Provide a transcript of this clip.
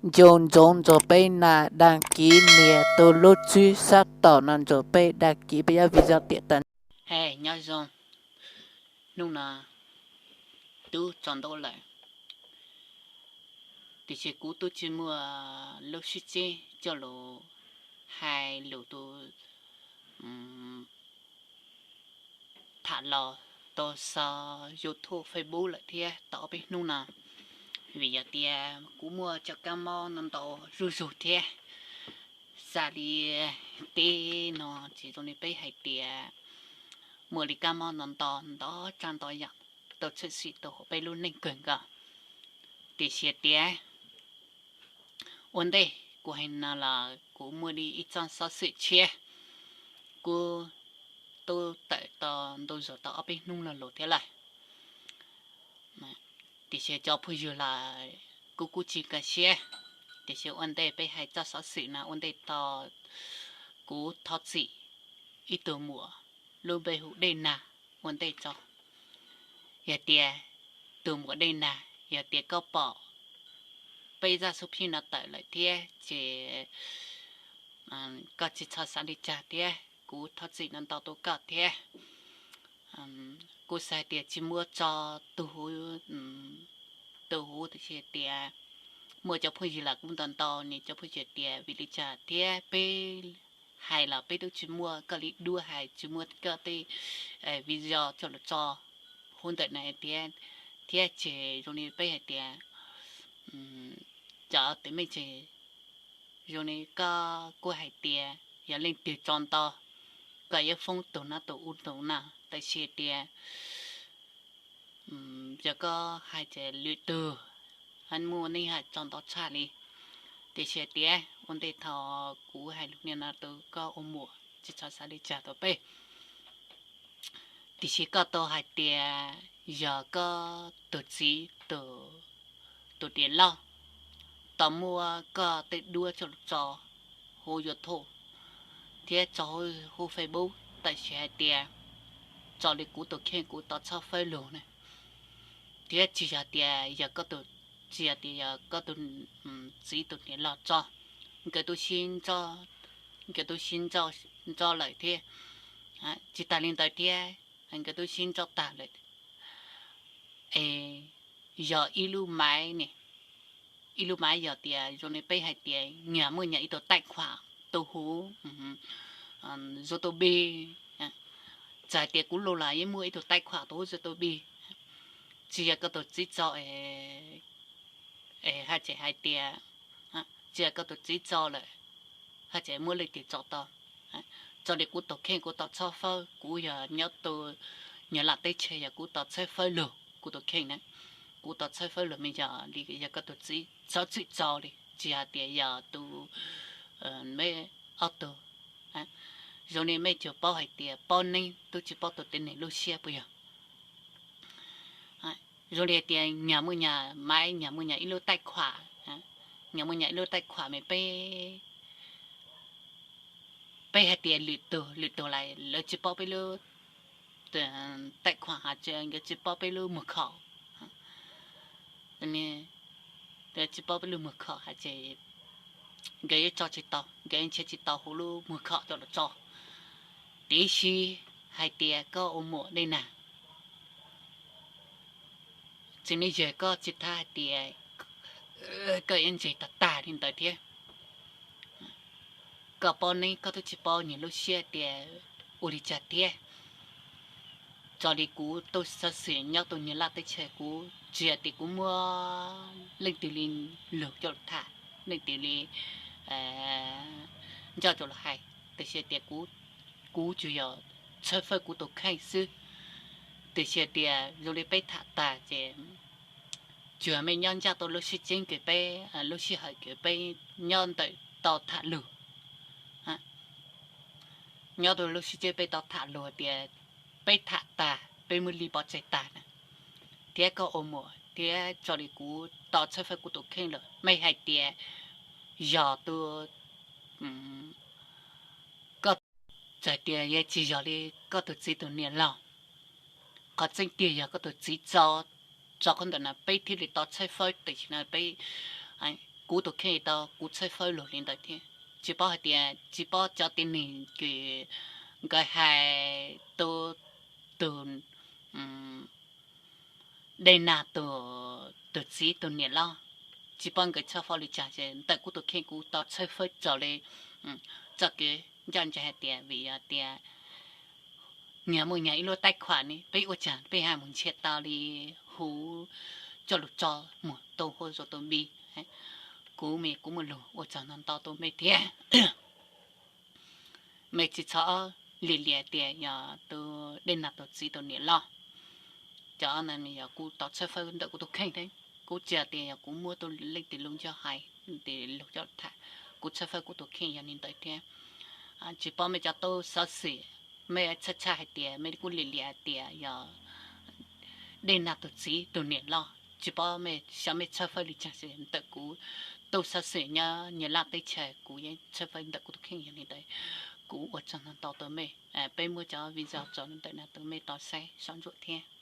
Nco ntsoov nrog peb nias đăng ký, nias tus lub tswb sab tom no nrog peb đăng ký peb cov video tiam tag. He nyob zoo, hnub no twb tsaus ntuj lawm, tiam sis kuv twb tsis muaj lub sib ceg coj los hais lus tus tham los tau xov YouTube, Facebook lawm thiab tau ob peb hnub no, vim yog tias kuv muaj cov kab mob no ntau zuj zus thiab. Xav li teb no ces zoo li peb hais tias muaj li kab mob no ntau ntau tsav ntau yam tau tshwm sim tau hauv peb lub neej kawg nkaus. Tiam sis tias ua ntej kuv hais no los kuv muaj li ib txoj xov xwm tshiab, kuv twb tawm tau ntau zaus tau ob peb hnub no los thiab lawm. Tiam sis cov phooj ywg los kuv kuj tsis nkag siab, tiam sis ua ntej peb hais txoj xov xwm no ua ntej tso, kuv thov txim ib tug muam lub npe hu Dej Nag ua ntej tso. Yog tias tus muam Dej Nag, yog tias koj pom peb zaj xub phij no tawm lawm thiab ces koj tsis txhob xav li cas thiab, kuv thov txim no ntau rau koj thiab. Kuv xav hais tias tsis muaj tso tus huv, tus huv tiam sis tias muaj cov phooj ywg los kuj ntau ntau, nws cov phooj ywg tias vim li cas thiab peb hais los peb twb tsis muaj koj li duab hais, tsis muaj koj tej video coj los tso huv ntawm na thiab, thiab ces zoo li peb hais tias cov teeb meem ces zoo li koj kuj hais tias yog leej twg tso ntau, koj yuav foob tus no tus ub tus no, tab sis tias yog koj hais ces lwm tus muaj neeg hais tso ntau tshaj li. Tiam sis tias ua ntej thaum kuv hais lus niaj no rau koj ua muam tsis txhob xav li cas rau peb. Tiam sis koj tau hais tias yog koj tus txiv tus niam loj tau muab koj tej duab coj los tso huv YouTube thiab tso huv Facebook, tab sis hais tias tso li kuv tus kheej kuv tau txhawb fawb lug na, thiab tsis yog tias yog koj tus, tsis yog tias yog koj tus txiv tus niam loj tso, nkawd twb sib, nkawd twb sib ntsib lawm thiab. Tsis tas li ntawd thiab, nkawd twb sib ntsib tag lawm. Es yog ib lub maiv ne, ib lub maiv yog tias zoo li peb hais tias nyag muaj nyag ib tug taij khuam tus huv YouTube, txawm hais tias kuv lub los yeej muaj ib tug taij khuam tus huv YouTube, tsis yog koj tus txiv tso es haj tseem hais tias, tsis yog koj tus txiv tso lawm haj tseem muaj leej twg tso tau. Tso li kuv tus kheej kuv tau txhawb fawb, kuv yog nyob rau Nyab Laj teb chaws yog kuv tau txhawb fawb lug kuv tus kheej na, kuv tau txhawb fawb lug me yog li yog koj tus txiv txhob txwm tso li, tsis hais tias yog tus, meb ob tug. Zoo li mej tsuas paub hais tias paub neeb twb tsis paub tus tib neeg lub siab puas yog? Zoo li hais tias nyag muaj nyag maiv, nyag muaj nyag ib lub taij khuam, nyag muaj nyag ib lub taij khuam mas peb, peb hais tias lwm tus, lwm tus lawv tsis paub peb lub taij khuam hais tias nkawd tsis paub peb lub mug khom, tsis paub peb lub mug khom hais tias nkawd yeej tso tsis tau, nkawd yeej nrhiav tsis tau huv lub mug khom coj los tso. Tiam sis hais tias koj ua muam Dej Nag, txiv neej yawg koj tsis tas hais tias koj yuav ntseeg tag tag li ntawd thiab. Koj paub neeb koj twb tsis paub nyias lub siab tias ua li cas thiab. Tso li kuv tau xov xwm nyob rau Nyab Laj teb chaws, kuv tsis hais tias kuv muaj leej twg li lug coj los tham, leej twg li ncauj coj los hais, tiam sis tias kuv tsuas yog txhawb fawb kuv tus kheej xwb. Tiam sis tias zoo li peb tham tag ces tsuas mej nyob ntsaj tau lub sib ceeb kws peb, lub sij hawm kws peb nyob ntawm tau tham lug, nyob rau lub sib ceeb peb tau tham lug tias peb tham tag peb muab li pov tseg tag na, thiab koj ua muam thiab tso li kuv tau txhawb fawb kuv tus kheej lawm, mej hais tias yog tus, koj, txawm tias yog tsis yog li koj tus txiv tus niam laus, qhov tseeb tiag yog koj tus txiv tso, tso qhov ntawm no peb thiaj li tau txhawb fawb, tam sim no peb kuv tus kheej tau kuv txhawb fawb luag li ntawd thiab. Tsis paub hais tias tsis paub cov tib neeg kws nkawd hais tus, tus Dej Nag tus txiv tus niam loj, tsis paub nkawd txhawb fawb li cas es ntawm kuv tus kheej kuv tau txhawb fawb raws li txoj kev ncaj ncees hais tias vim yog tias nyag muaj nyag ib lub taib khuam ne peb ua cas peb ha mus ntsiag tau li huv coj lug tso mus tu hua rua tus npis. Kuv mas kuv muaj lug ua tsaug ntau ntau tus mej thiab. Mej tsis txhob lim lias tias yog tus Dej Nag tus txiv tus niam loj. Cov no yog kuv tau txhawb fawb ntawm kuv tus kheej thiab, kuv tsis tias yog kuv muab tus leej twg lub ncauj hais, tus leej twg lub ncauj tham, kuv txhawb fawb kuv tus kheej yog li ntawd thiab. Tsis paub mej cov tub xov xwm, mej txhawb txhawb hais tias mej kuj lim lias hais tias yog Dej Nag tus txiv tus niam loj, tsis paub mej xyov mej txhawb fawb li cas es ntawm kuv tub xov xwm nyob Nyab Laj teb chaws kuv yeej txhawb fawb ntawm kuv tus kheej yog li ntawd. Kuv ua tsaug ntau ntau tus mej, peb muab cov video tso ntawm no tus mej tau saib soj ntsuam thiab.